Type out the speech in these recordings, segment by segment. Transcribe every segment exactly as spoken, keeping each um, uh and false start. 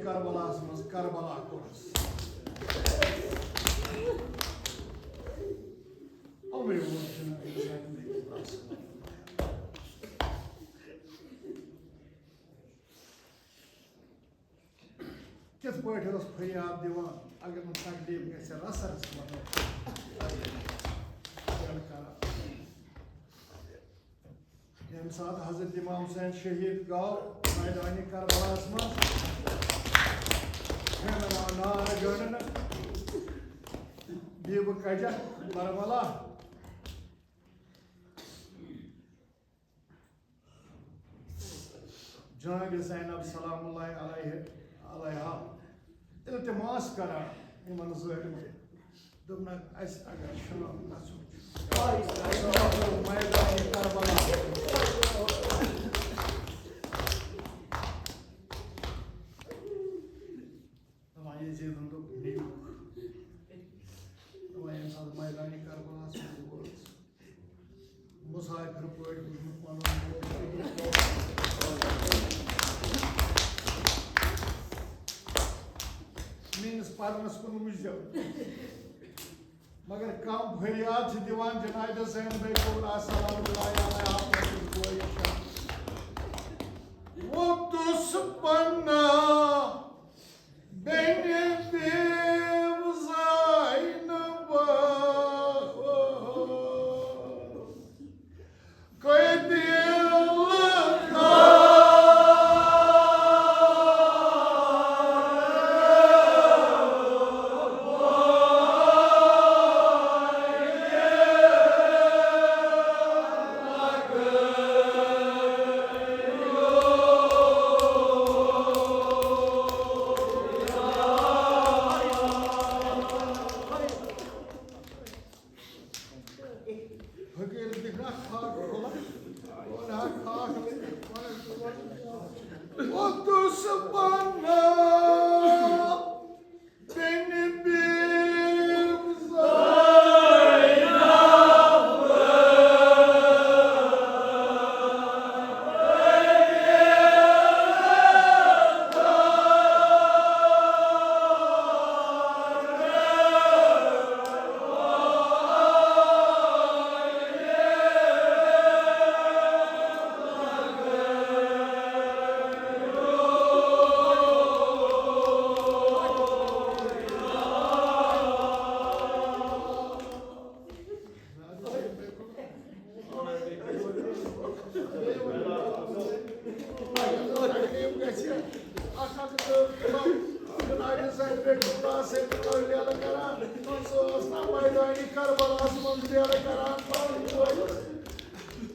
کربلاہس منٛز کربلا کوٚرُس۔ یِمے ووت جناب حسین بیگ۔ کِتھ پٲٹھۍ اوس فریاد دِوان، اگر نہٕ تکلیف گژھِ رژھا رژھا مطلب کران۔ ییٚمہِ ساتہٕ حضرت امام حسین شہید گوٚو میدانِ کربلاہس منٛز، ہے میرا نار جاننا، بیبہ کجا برملا۔ جناب زینب سلام اللہ علیہ، علیہا التماس کران یِمن ظٲلمن۔ دوٚپنَکھ، اَسہِ اگر شام گژھُن چھُ، میدانِ کربلا۔ دَپان، یزیدن دوٚپ، نیٖوُکھ۔ دَپان، ییٚمہِ ساتہٕ میدانِ کربلاہَس منٛز ووت، مسافر پٲٹھۍ وُچھمُت پنُن مول۔ میٲنِس پرنس کُن وٕچھزیو۔ مگر کم فریاد چھِ دِوان جناب زینب بیگ کبریٰ سلام اللہ علیہا پننِس بٲیِس شاہ۔ ووٚتُس پناہ بیٚنہِ بیو زینبا، قٲدِل فقیٖر دِکھ نا خاک کھولا، کھولا خاک۔ ووٚتُس پناہ بیٚنہِ بیو زینب۔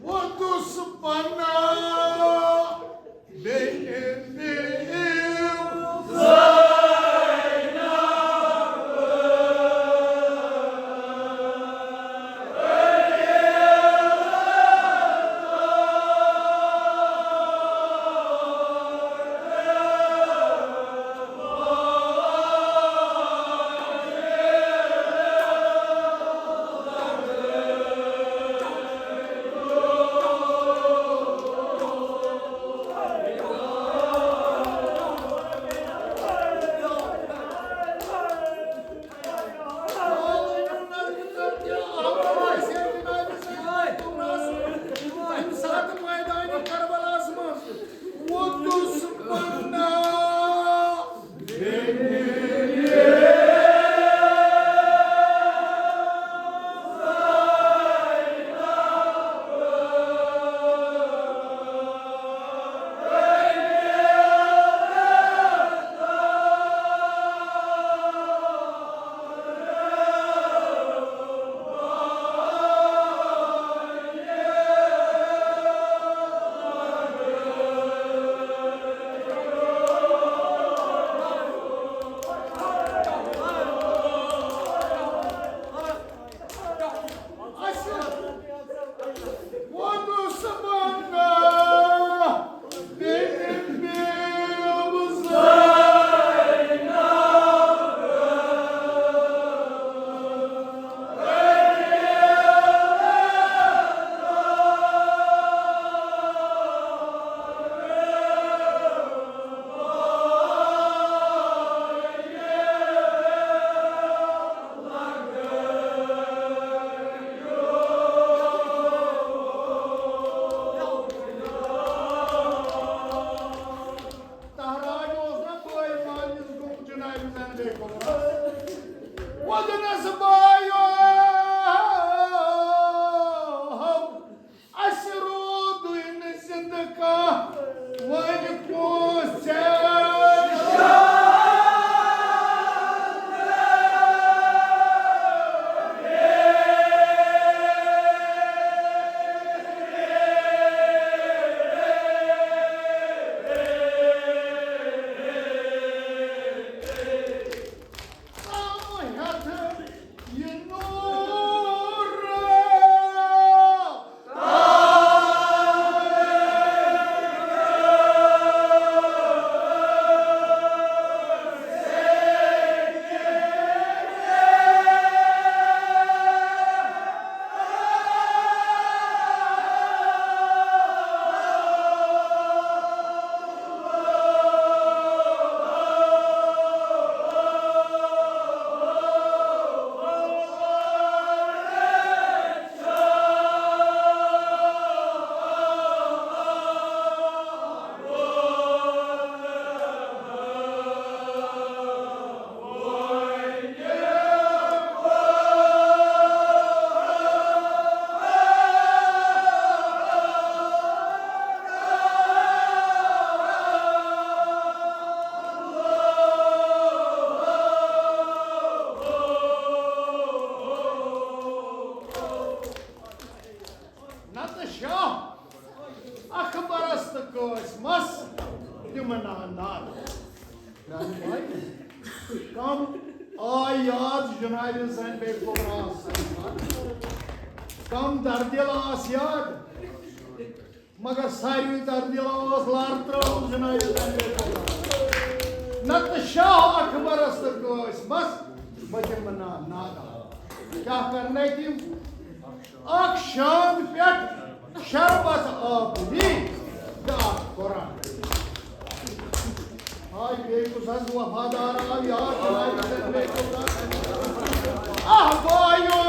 ووٚتُس پناہ بیٚنہِ بیو زینب۔ کانٛہہ وۄنۍ پونٛسہٕ ژےٚ۔ ژم ہیٚتھ یہِ نوٗر۔ نتہٕ شاہ اکبرس تہٕ قٲسمس تِم نانا۔ میانہِ بھائی، کم آے یاد جناب زین بے کبرا؟ کم دردِل آس یاد؟ مگر ساروی دردِل آس لار ترٲومٕژ جناب زین بے کبرا۔ نتہٕ شاہ اکبرس تہٕ قٲسمس بہٕ دِمہٕ نا نادا۔ کیٛاہ کرنٲے تِم؟ اکھ شام پٮ۪ٹھ شربت آب نی، بیٛاکھ قرآن۔ ہاے بیٚیہِ کُس حظ وفادار آو یاد، جناب زین بے کبرا۔ آہ بایو